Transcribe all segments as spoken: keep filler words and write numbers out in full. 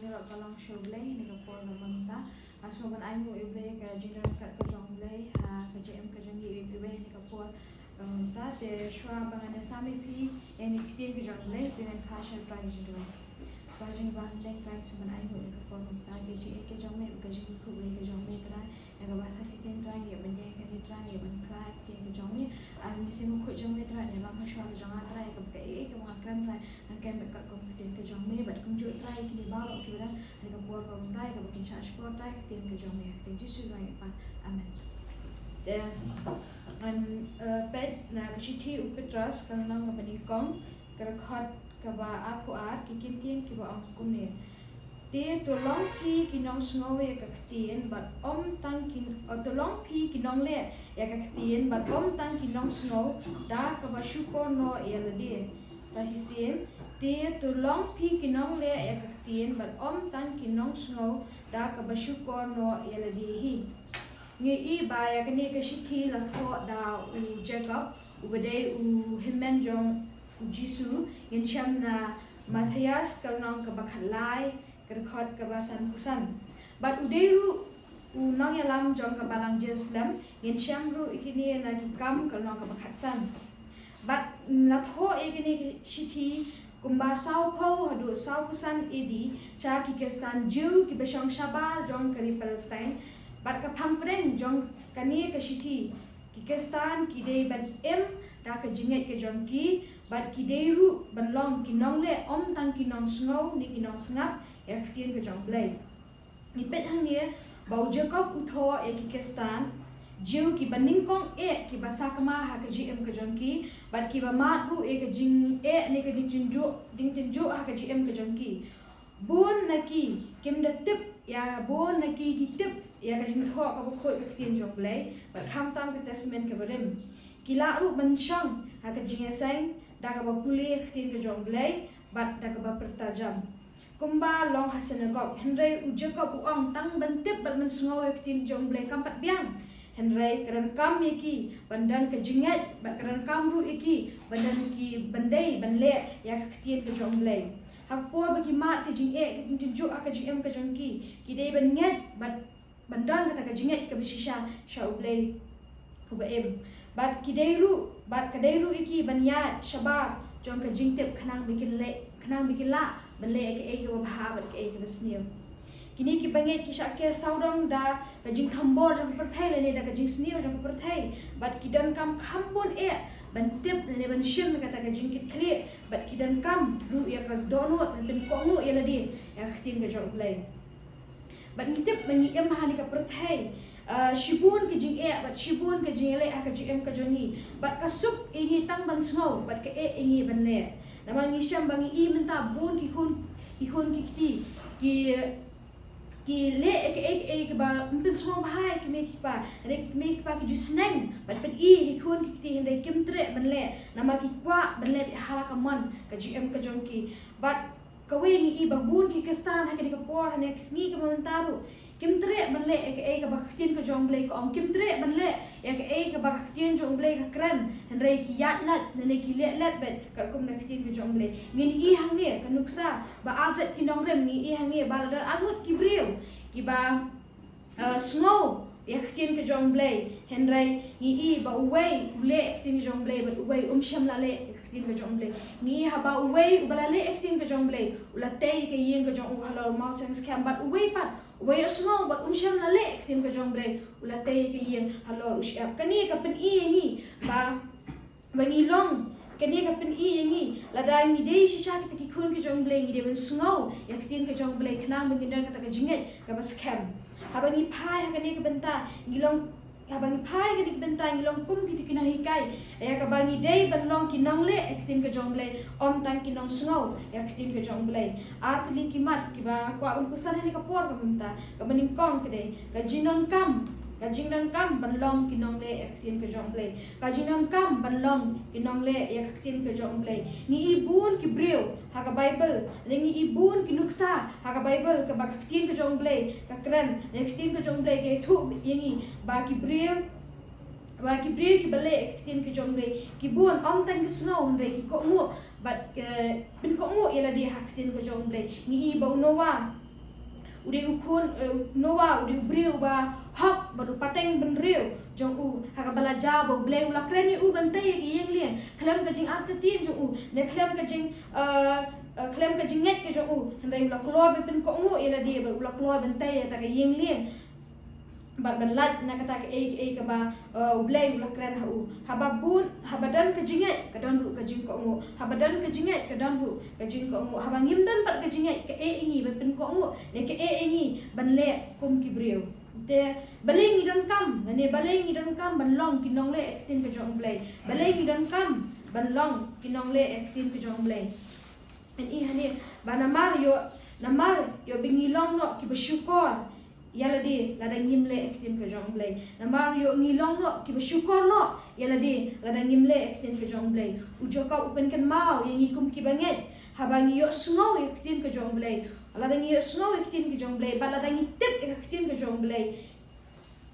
Ka long sha U Blei ha kane ka por kaba mynta. Nga sngewbha ban ai nguh ïa U Blei ka jingdon kat ka jong U Blei ha ka jingim ka jong ngi iwei pa iwei ha kane ka por kaba mynta. Te shuwa ba ngan ïasam ïa phi ïa kane ka ktien ka jong U Blei, to ngin ïa kynmaw sha U Trai ka jingduwai. Trai jong ngi ba ha bneng, Trai, sngewbha ban ai nguh ïa kane ka por kaba mynta, ka jingïeit ka jong me, ka jingkyrkhu ka jong me, Trai. Ïa kaba sa shisien, Trai, ngi ïa ban ïeng kane, Trai, ngi ïa ban phla ïa ka ktien ka jong me. Ai, me sngewbha khuid jong me, Trai, ngi ïalam ha shuwa ka jong nga, Trai, ïa kaba kaei kaei kaba nga kren, Trai, ngan kren beit katkum ka ktien ka jong me, bad kumjuh, Trai, kine baroh kiba don ha kane ka por kaba mynta, ïa kaba kin shah shkor, Trai, ka ktien ka jong me. Ha ka kyrteng Jisu Trai ngi pan. Amen. Te ngan, eh, peit na ka shithi u Petros, ka lynnong kaba nyngkong, ka dkhot kaba arphew ar, ki kyntien kiba ong kumne. Te to long phi ki nongsngew ïa ka ktien, bad ym tang ki, eh, to long phi ki nongleh ïa ka ktien, bad ym tang ki nongsngew, da kaba shukor noh ïa lade. Sa shisien, te to long phi ki nongleh ïa ka ktien, bad ym tang ki nongsngew, da kaba shukor noh ïa lade hi. Ngi i ba ïa kane ka shithi la thoh da u Jakob, uba dei u hynmen jong u Jisu. Ngin shem na Mathaios, ka lynnong kaba khatlai, ka dkhot kaba sanphew san. Bad u dei ruh u nongïalam jong ka balang Jerusalem. Ngin shem ruh ïa kine na Ki Kam, ka lynnong kaba khatsan. Bad la thoh ïa kane ka shithi kumba sawphew haduh sawphew san A D sha ki Khristan Jiw kiba shong shabar jong ka ri Palestine. Bad ka phang pdeng jong kane ka shithi, ki Khristan ki dei ban im da ka jingngeit ka jong ki, bad ki dei ruh ban long ki nongleh, ym tang ki nongsngew ne ki nongsngap ïa ka ktien ka jong U Blei. Ngi peit hangne ba u Jakob u thoh ïa ki Khristan Jiw kiba nyngkong eh, kiba sakma ha ka jingim ka jong ki, bad kiba mad ruh ïa ka jingeh ne ka jingtynjuh, jingtynjuh ha ka jingim ka jong ki. Bun na ki kim da tip ïa, bun na ki ki tip ïa ka jingthoh kaba khuid ka ktien jong U Blei, bad khamtam ka Testament kaba rim. Ki lah ruh ban shong ha ka jingïaseng da kaba pule ka ktien ka jong U Blei, bad da kaba pyrta jam. Kumba long ha synagog, hynrei u Jakob u ong tang ban tip bad ban sngew ïa ka ktien jong U Blei kam pat biang. Hynrei ka donkam ïa ki ban don ka jingngeit, bad ka donkam ruh ïa ki ban don ki ban dei ban leh ïa ka ktien ka jong U Blei. Ha ka por ba ki mad ka jingeh, ka jingtynjuh ha ka jingim ka jong ki, ki dei ban ngeit bad ban don kata ka jingngeit kaba shisha sha U Blei uba im. Bad ki dei ruh, bad ka dei ruh ïa ki ban ïaid shabar jong ka jingtip khnang ba kin leh, khnang ba kin lah ban leh ïa kaei kaba bha bad kaei kaba sniew. Kine kiba ngeit ki shah ker sawdong da ka jingthombor jong ka pyrthei lane da ka jingsniew jong ka pyrthei. Bad ki donkam kham bun eh ban tip lane ban shim ïa kata ka jingkitkhlieh. Bad ki donkam ruh ïa ka dohnud ban pynkohnguh ïa lade ïa ka ktien ka jong U Blei. Bad ngi tip ba ngi im ha kane ka pyrthei, ah, shibun ka jingeh bad shibun ka jingïaleh ha ka jingim ka jong ngi. Bad ka suk ïa ngi tang ban sngew bad ka eh ïa ngi ban leh. Namar ngi shem ba ngi i mynta bun ki khun, ki khun ki kti, ki, ki leh ïa kaei kaei kaba ym pynsngewbha ïa ki kmie ki kpa. Hynrei ki kmie ki kpa ki ju sneng ban pyni ïa ki khun ki kti, hynrei kim treh ban leh namar ki kwah ban leh beit ha la ka mon ka jingim ka jong ki. Bad kawei ngi i ba bun ki Khristan ha kane ka por, ha kane ka sngi kaba mynta ruh, kim treh ban leh ïa kaei kaba ka ktien ka jong U Blei ka ong, kim treh ban leh ïa kaei kaba ka ktien jong U Blei ka kren, hynrei ki ïaid lait lane ki leh lait beit katkum ka ktien ka jong U Blei. Ngin i hangne ka nuksa ba arjat ki nongrim, ngi i hangne ba lada arngut ki briew kiba, eh, sngew ïa ka ktien ka jong U Blei, hynrei ngi i ba uwei u leh ïa ka ktien ka jong U Blei bad uwei um shym la leh ïa ka ktien ka jong U Blei. Ngi i haba uwei uba la leh ïa ka ktien ka jong U Blei u la tei ïa ka ïing ka jong u halor mawseng skhem, bad uwei pat uba ïohsngew bad um shym la leh ïa ka ktien ka jong U Blei u la tei ïa ka ïing halor u shyiap. Kane ka pyni ïa ngi ba ba ngi long, kane ka pyni ïa ngi, lada ngi dei shisha kita ki khun ki jong U Blei, ngi dei ban sngew ïa ka ktien ka jong U Blei khnang ba ngin don kata ka jingngeit kaba skhem. Haba ngi phai ha kane ka bynta, ngi long, haba ngi phai ha kane ka bynta ngi long kum kita ki nonghikai, ïa kaba ngi dei ban long ki nongleh ïa ka ktien ka jong U Blei, ym tang ki nongsngew ïa ka ktien ka jong U Blei. Ar tylli ki mat kiba nga kwah ban pynsan ha kane ka por kaba mynta. Kaba nyngkong ka dei ka jingdonkam, ka jingdonkam ban long ki nongleh ïa ka ktien ka jong U Blei. Ka jingdonkam ban long ki nongleh ïa ka ktien ka jong U Blei. Ngi i bun ki briew ha ka Baibl, lane ngi i bun ki nuksa ha ka Baibl kaba ka ktien ka jong U Blei ka kren, lane ka ktien ka jong U Blei ka ïathuh ïa ngi ba ki briew, ba ki briew kiba leh ïa ka ktien ka jong U Blei ki bun, ym tang ki sngew hynrei ki kohnguh bad ki pynkohnguh ïa lade ha ka ktien ka jong U Blei. Ngi i ba u Noah, U dei u khun, eh, Noah, u dei u briew uba hok bad u pateng bynriew jong u, ha kaba la jia ba U Blei u la kren ïa u ban tei ïa ka ïing lieng khlem ka jingartatien jong u, ne khlem ka jing, eh, eh, khlem ka jingngeit ka jong u, hynrei u la kloi ban pynkohnguh ïa lade bad u la kloi ban tei ïa kata ka ïing lieng bad ban lait na kata kaei kaei kaba, eh, U Blei u la kren ha u. Haba bun, haba don ka jingngeit ka don ruh ka jingkohnguh. Haba don ka jingngeit ka don ruh ka jingkohnguh. Haba ngim don pat ka jingngeit kaei ïa ngi ban pynkohnguh ne kaei ïa ngi ban leh kum ki briew. Te balei ngi donkam, ne balei ngi donkam ban long ki nongleh ïa ka ktien ka jong U Blei? Balei ngi donkam ban long ki nongleh ïa ka ktien ka jong U Blei? Ngi i hangne ba namar ïoh, namar ïoh ba ngi long noh kiba shukor ïa lade lada ngim leh ïa ka ktien ka jong U Blei. Namar ïoh ngi long noh kiba shukor noh ïa lade lada ngim leh ïa ka ktien ka jong U Blei. U Jakob u pynkynmaw ïa ngi kum kiba ngeit, haba ngi ïohsngew ïa ka ktien ka jong U Blei, lada ngi ïohsngew ïa ka ktien ka jong U Blei bad lada ngi tip ïa ka ktien ka jong U Blei,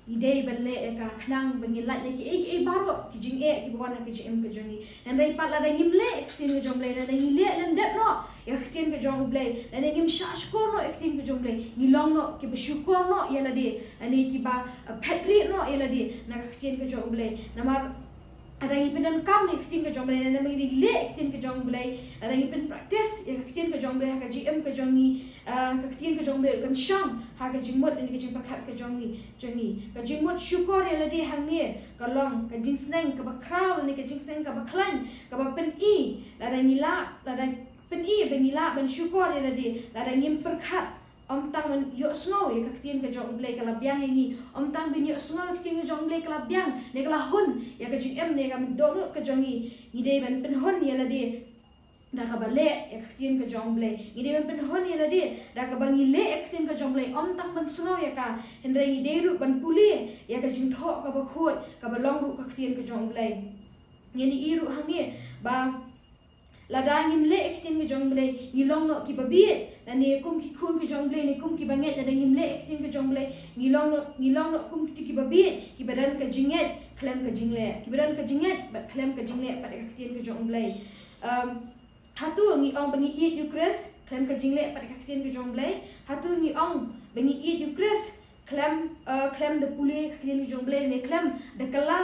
ngi dei ban leh ïa ka khnang ba ngin lait na kiei kiei baroh ki jingeh kiba wan ha ka jingim ka jong ngi. Hynrei pat lada ngim leh ïa ka ktien ka jong U Blei, lada ngi leh lyndet noh ïa ka ktien ka jong U Blei, lada ngim shah shukor noh ïa ka ktien ka jong U Blei, ngi long noh kiba shukor noh ïa lade, lane kiba, eh, phetrieh noh ïa lade na ka ktien ka jong U Blei. Namar lada ngi pyndonkam ïa ka ktien ka jong U Blei, lada ngi leh ïa ka ktien ka jong U Blei, lada ngi pynpractice ïa ka ktien ka jong U Blei ha ka jingim ka jong ngi, eh, ka ktien ka jong U Blei kan shong ha ka jingmut lane ka jingpyrkhat ka jong ngi, jong ngi. Ka jingmut shukor ïa lade hangne ka long ka jingsneng kaba khraw lane ka jingsneng kaba khlaiñ kaba pyni lada ngi lah, lada pyni ba ngi lah ban shukor ïa lade lada ngim pyrkhat. Ym tang ban ïohsngew ïa ka ktien ka jong U Blei ka la biang ïa ngi, ym tang ban ïohsngew ïa ka ktien ka jong U Blei ka la biang ne ka la hun ïa ka jingim ne ka dohnud ka jong ngi, ngi dei ban pynhun ïa lade da kaba leh ïa ka ktien ka jong U Blei. Ngi dei ban pynhun ïa lade da kaba ngi leh ïa ka ktien ka jong U Blei, ym tang ban sngew ïa ka, hynrei ngi dei ruh ban pule ïa ka jingthoh kaba khuid kaba long ruh ka ktien ka jong U Blei. Ngin i ruh hangne ba lada ngim leh ïa ka ktien ka jong U Blei, ngi long noh kiba bieit, lane kum ki khun ka jong U Blei ne kum kiba ngeit, lada ngim leh ïa ka ktien ka jong U Blei, ngi long noh, ngi long noh kum kito kiba bieit, kiba don ka jingngeit khlem ka jingleh, kiba don ka jingngeit bad khlem ka jingleh pat ïa ka ktien ka jong U Blei. Um, hato ngi ong ba ngi ïeit ïa u Khrist khlem ka jingleh pat ïa ka ktien ka jong U Blei? Hato ngi ong ba ngi ïeit ïa u Khrist khlem, uh, khlem da pule ïa ka ktien ka jong U Blei, ne khlem da kylla,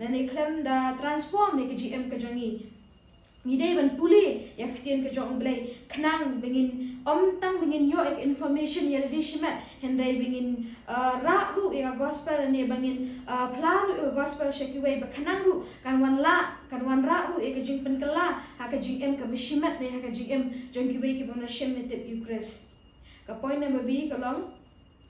ne khlem da transform ïa ka jingim ka jong ngi? Ngi dei ban pule ïa ka ktien ka jong U Blei khnang ba ngin, ym tang ba ngin ïoh ïa ka information ïa lade shimet, hynrei ba ngin, uh, rah ruh ïa ka gospel, ne ba ngin, uh, phla ruh ïa ka gospel sha kiwei, ba khnang ruh kan wan lah, kan wanrah ruh ïa ka jingpynkylla ha ka jingim kaba shimet ne ha ka jingim jong kiwei kiba ym la shim ne tip ïa u Khrist. Ka point number B ka long,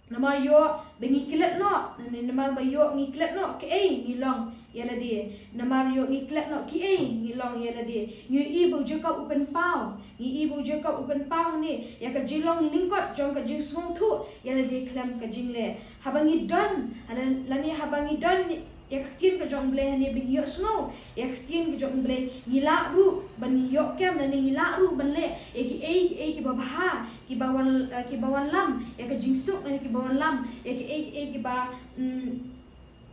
namar ïoh ba ngi klet noh, ne namar ba ïoh ngi klet noh kaei ngi long ïa lade. Namar ïoh ngi klet noh kaei ngi long ïa lade. Ngi i ba u Jakob u pynpaw, ngi i ba u Jakob u pynpaw ne ïa ka jinglong lyngkot jong ka jingsngewthuh ïa lade khlem ka jingleh. Haba ngi don, lane haba ngi don ïa ka ktien ka jong U Blei, ne ba ngi ïohsngew ïa ka ktien ka jong U Blei, ngi lah ruh ban ïoh kem, lane ngi lah ruh ban leh ïa kiei kiei kiba bha, kiba wan, eh, kiba wanlam ïa ka jingsuk, lane kiba wanlam ïa kiei kiei kiba, mm,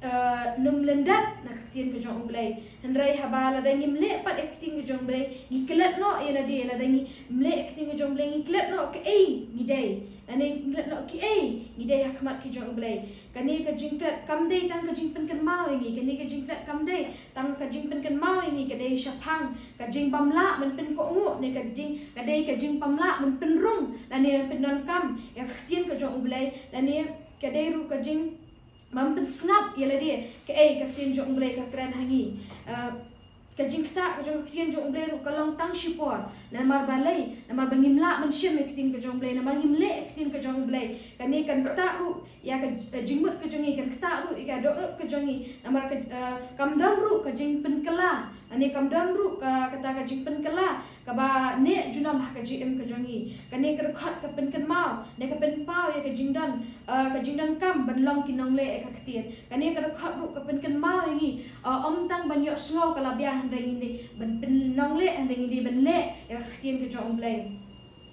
eh, ym lyndet na ka ktien ka jong U Blei. Hynrei haba lada ngim leh pat ïa ka ktien ka jong U Blei, ngi klet noh ïa lade, lada ngim leh ïa ka ktien ka jong U Blei, ngi klet noh kaei ngi dei, lane ngi klet noh kaei ngi dei ha khmat ka jong U Blei. Kane ka jingklet kam dei tang ka jingpynkynmaw ïa ngi, kane ka jingklet kam dei tang ka jingpynkynmaw ïa ngi, ka dei shaphang ka jingbymlah ban pynkohnguh, ne ka jing, ka dei ka jingbymlah ban pynrung, lane ban pyndonkam ïa ka ktien ka jong U Blei, lane ka dei ruh ka jing bym pynsngap ïa lade kaei ka ktien jong U Blei ka kren ha ngi. Eh, ka jingktah ka jong ka ktien jong U Blei ruh ka long tang shipor. Namar balei? Namar ba ngim lah ban shim ïa ka ktien ka jong U Blei, namar ngim leh ïa ka ktien ka jong U Blei. Kane kan ktah ruh ïa ka, ka jingmut ka jong ngi, kan ktah ruh ïa ka dohnud ka jong ngi. Namar ka, eh, kam don ruh ka jingpynkylla, lane kam don ruh ka, kata ka jingpynkylla kaba neh junom ha ka jingim ka jong ngi. Kane ka dkhot ka pynkynmaw, ne ka pynpaw ïa ka jingdon, eh, ka jingdonkam ban long ki nongleh ïa ka ktien. Kane ka dkhot ruh ka pynkynmaw ïa ngi, eh, ym tang ban ïohsngew ka la biang, hynrei ngin dei ban pyn, nongleh, hynrei ngin dei ban leh ïa ka ktien ka jong U Blei.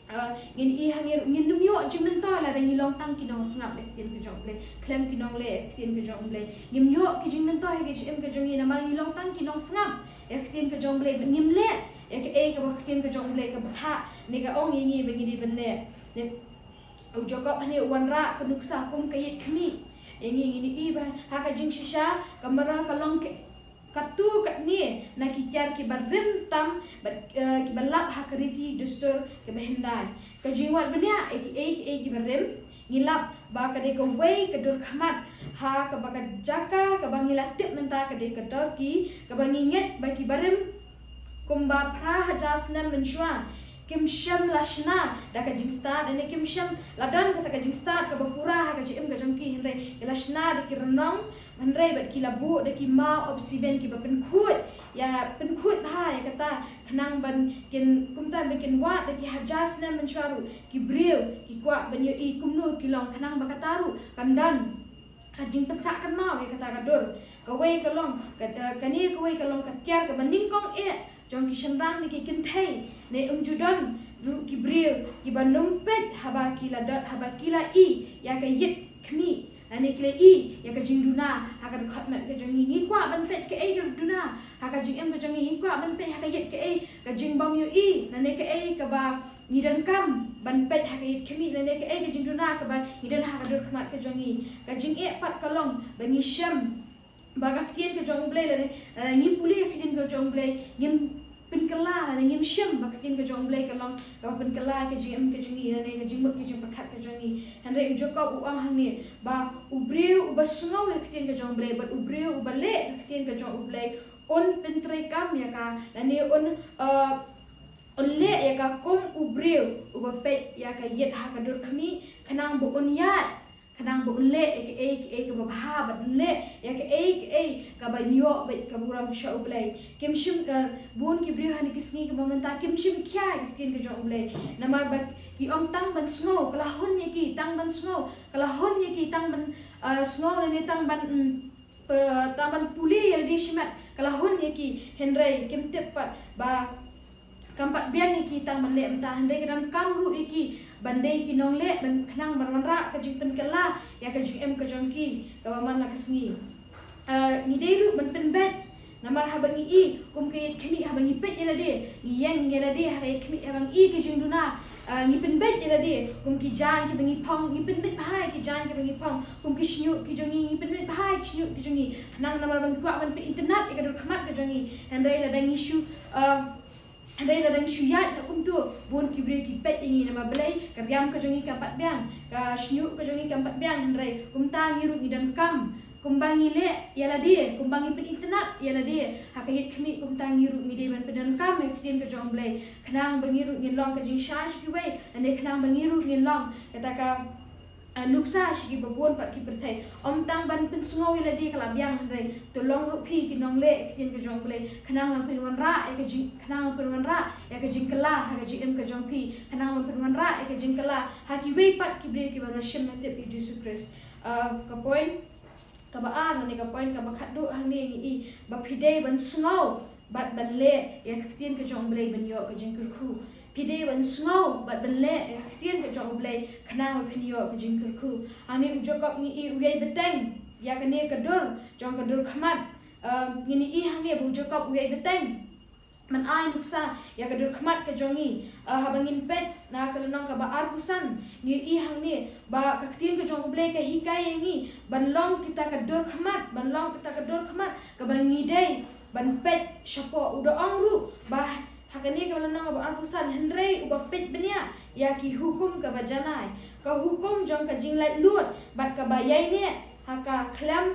Eh, ngin i hangne ruh, ngin ym ïoh jingmyntoi lada ngi long tang ki nongsngap ïa ka ktien ka jong U Blei khlem ki nongleh ïa ka ktien ka jong U Blei. Ngim ïoh ki jingmyntoi ha ka jingim ka jong ngi namar ngi long tang ki nongsngap ïa ka ktien ka jong U Blei, ngim leh ïa kaei kaba ka ktien ka jong U Blei ka batai ne ka ong ïa ngi ba ngi dei ban leh. Ne u Jakob hangne u wanrah ka nuksa kum ka ïit khmih. Ïa ngi ngin ïohi ba ha ka jingshisha ka Mara ka long ka, katto katne na ki tiar kiba rim tam bad, eh, kiba lap ha ka riti dustur kiba hyndai. Ka jingwad bniah ïa kiei kiei kiba rim, ngi lap ba ka dei kawei ka dur khmat ha kaba ka jaka kaba ngi la tip mynta ka dei ka Turkey, kaba ngi ngeit ba kiba rim kumba phra hajar snem mynshuwa kim shym la shna da ka jingstad, ne kim shym la don kata ka jingstad kaba pura ha ka jingim ka jong ki, hynrei ki la shna da ki rnong, hynrei bad ki la buh da ki maw obsidian kiba pynkhuid, ïa pynkhuid bha ïa kata, khnang ban kin, kumta ba kin wad da ki hajar snem mynshuwa ruh ki briew ki kwah ban ïohi kumno ki long, khnang ba kata ruh kan don ka jingpynsah kynmaw ïa kata ka dur. Kawei ka long, ka, kane kawei ka long ka tiar kaba nyngkong eh jong ki shynrang ne ki kynthei, ne ym ju don ruh ki briew kiba nym peit haba ki la don, haba ki la ïohi ïa ka ïit khmih, lane ki la ïohi ïa ka jingduna ha ka dkhot met ka jong ngi. Ngi kwah ban peit kaei ka duna ha ka jingim ka jong ngi, ngi kwah ban peit ha ka ïit kaei ka jingbym ïohi, lane kaei kaba ngi donkam ban peit ha ka ïit khmih, lane kaei ka jingduna kaba ngi don ha ka dur khmat ka jong ngi. Ka jingeh pat ka long ba ngi shem ba ka ktien ka jong U Blei, lane, eh, ngim pule ka ktien ka jong U Blei, ngim pynkylla, lane ngim shem ba ka ktien ka jong U Blei ka long kaba pynkylla ka jingim ka jong ngi, lane ka jingmut ka jingpyrkhat ka jong ngi. Hynrei u Jakob u ong hangne ba u briew uba sngew ïa ka ktien ka jong U Blei bad u briew uba leh ka ktien ka jong U Blei un pyntreikam ïa ka, lane un, eh, un leh ïa ka kum u briew uba peit ïa ka ïit ha ka dur khmih, khnang ba un ïaid, khnang ba un leh ïa kaei kaei kaba bha, bad un leh ïa kaei kaei kaba ïoh bad ka burom sha U Blei. Kim shym, eh, bun ki briew ha kine ki sngi kiba mynta kim shym khia ïa ka ktien ka jong U Blei. Namar ba ki ong tang ban sngew ka la hun ïa ki, tang ban sngew ka la hun ïa ki, tang ban, eh, sngew lane tang ban, mm, tang ban pule ïa lade shimet ka la hun ïa ki, hynrei kim tip pat ba kam pat biang ïa ki tang ban leh mynta, hynrei ka donkam ruh ïa ki ban dei ki nongleh, ban khnang ban wanrah ka jingpynkylla ïa ka jingim ka jong ki kaba man la ka sngi. Ah, ngi dei ruh ban pynbeit, namar haba ngi ïohi kum ka ïit khmih, haba ngi peit ïa lade, ngi ïeng ïa lade ha ka ïit khmih, haba ngi ïohi ka jingduna, ah, ngi pynbeit ïa lade kum ki jaiñ kiba ngi phong, ngi pynbeit bha ïa ki jaiñ kiba ngi phong, kum ki shñiuh ki jong ngi, ngi pynbeit bha ïa ki shñiuh ki jong ngi, khnang namar ba ngi kwah ban pynitynnad ïa ka dur khmat ka jong ngi. Hynrei lada ngi shu, ah, hynrei lada ngi shu ïaid noh kumto, bun ki briew ki peit ïa ngi, namar balei? Ka riam ka jong ngi kam pat biang, ka shñiuh ka jong ngi kam pat biang, hynrei kumta ngi ruh ngi donkam, kumba ngi leh ïa lade, kumba ngi pynitynnad ïa lade ha ka ïit khmih, kumta ngi ruh ngi dei ban pyndonkam ïa ka ktien ka jong U Blei, khnang ba ngi ruh ngin long ka jingshai sha kiwei, lane khnang ba ngi ruh ngin long kata ka, eh, nuksa sha kiba bun pat ki pyrthei. Ym tang ban pynsngew ïa lade ka la biang, hynrei to long ruh phi ki nongleh ïa ka ktien ka jong U Blei, khnang ban pynwanrah ïa ka jing, khnang ban pynwanrah ïa ka jingkylla ha ka jingim ka jong phi, khnang ban pynwanrah ïa ka jingkylla ha kiwei pat ki briew kiba la shim ban tip ïa U Jisu Khrist. Ah, ka point kaba ar, lane ka point kaba khatduh hangne ngi ïohi ba phi dei ban sngew bad ban leh ïa ka ktien ka jong U Blei ban ïoh ka jingkyrkhu. Phi dei ban sngew bad ban leh ïa ka ktien ka jong U Blei khnang ba phin ïoh ka jingkyrkhu. Hangne u Jakob ngi ïohi u ïai bteng ïa kane ka dur jong ka dur khmat. Em, ngi ïohi hangne ba u Jakob u ïai bteng ban ai nuksa ïa ka dur khmat ka jong ngi. Ah, haba ngin peit na ka lynnong kaba arphew san, ngi ïohi hangne ba ka ktien ka jong U Blei ka hikai ïa ngi ban long kita ka dur khmat, ban long kita ka dur khmat kaba ngi dei ban peit shapoh. U da ong ruh ba ha kane ka lynnong kaba arphew san, hynrei uba peit bniah ïa ki hukum kaba janai, ka hukum jong ka jinglaitluid bad kaba ïaineh ha ka khlem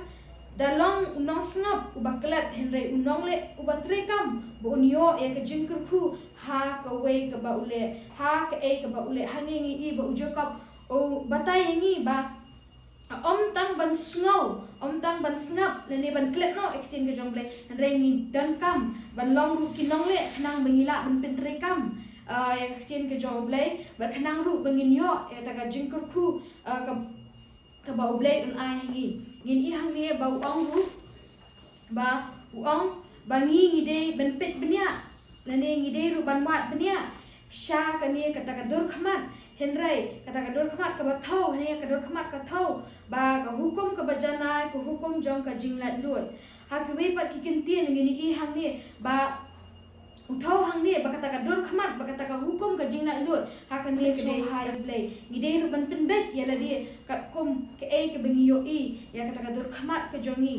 da long u nongsngap uba klet, hynrei u nongleh uba treikam, ba un ïoh ïa ka jingkyrkhu ha kawei kaba u leh, ha kaei kaba u leh. Hangne ngi ïohi ba u Jakob u batai ïa ngi ba ym tang ban sngew, ym tang ban sngap lane ban klet noh ïa ka ktien ka jong U Blei, hynrei ngi donkam ban long ruh ki nongleh khnang ba ngi lah ban pyntreikam, ah, ïa ka ktien ka jong U Blei, bad khnang ruh ba ngin ïoh ïa kata ka jingkyrkhu, ah, ka kaba U Blei un ai ha ngi. Ngin ïohi hangne ba u ong ruh, ba u ong ba ngi ngi dei ban peit bniah, lane ngi dei ruh ban wad bniah sha kane kata ka dur khmat, hynrei kata ka dur khmat kaba thew, hynrei ka dur khmat ka thew, ba ka hukum kaba janai, ka hukum jong ka jinglaitluid. Ha kiwei pat ki kyntien ngin ïohi hangne ba Thaw hangne ba kata ka dur khmat, ba kata ka hukum ka jinglaitluid ha kane ka dei ha ïa U Blei. Ngi dei ruh ban pynbeit ïa lade katkum kaei kaba ngi ïohi ïa kata ka dur khmat ka jong ngi.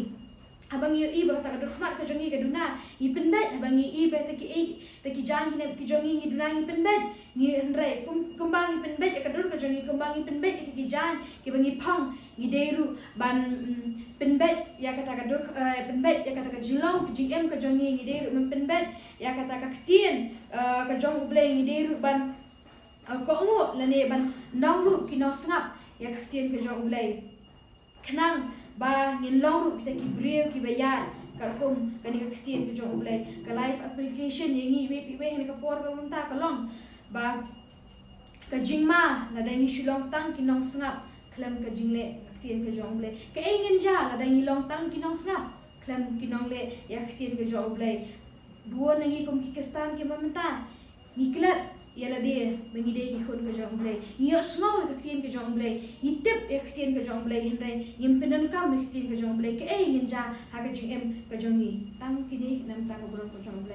Haba ngi ïohi ba kata ka dur khmat ka jong ngi ka duna, ngi pynbeit. Haba ngi ïohi ba kata kiei, kata ki jaiñ ki jong ngi ngi duna, ngi pynbeit. Ngi hynrei kum, kumba ngi pynbeit ïa ka dur ka jong ngi, kumba ngi pynbeit ïa kata ki jaiñ kiba ngi phong, ngi dei ruh ban, mm, pynbeit ïa kata ka dur, eh, pynbeit ïa kata ka jinglong ka jingim ka jong ngi. Ngi dei ruh ban pynbeit ïa kata ka ktien, eh, ka jong U Blei. Ngi dei ruh ban, eh, kohnguh lane ban nang ruh ki nongsngap ïa ka ktien ka jong U Blei. Khnang ba ngin long ruh kita ki briew kiba ïaid katkum kane ka ktien ka jong U Blei. Ka life application ïa ngi iwei pa iwei ha kane ka por kaba mynta ka long ba ka jingma lada ngi shu long tang ki nongsngap khlem ka jingleh ka ktien ka jong U Blei. Kaei ngin jia lada ngi long tang ki nongsngap khlem ki nongleh ïa ka ktien ka jong U Blei? Bun na ngi kum ki Khristan kiba mynta ngi klet ïa lade ba ngi dei ki khun ka jong U Blei. Ngi ïohsngew ïa ka ktien ka jong U Blei, ngi tip ïa ka ktien ka jong U Blei, hynrei ngim pyndonkam ïa ka ktien ka jong U Blei. Kaei ngin jia ha ka jingim ka jong ngi? Tang kine ki namta ka burom ka jong U Blei.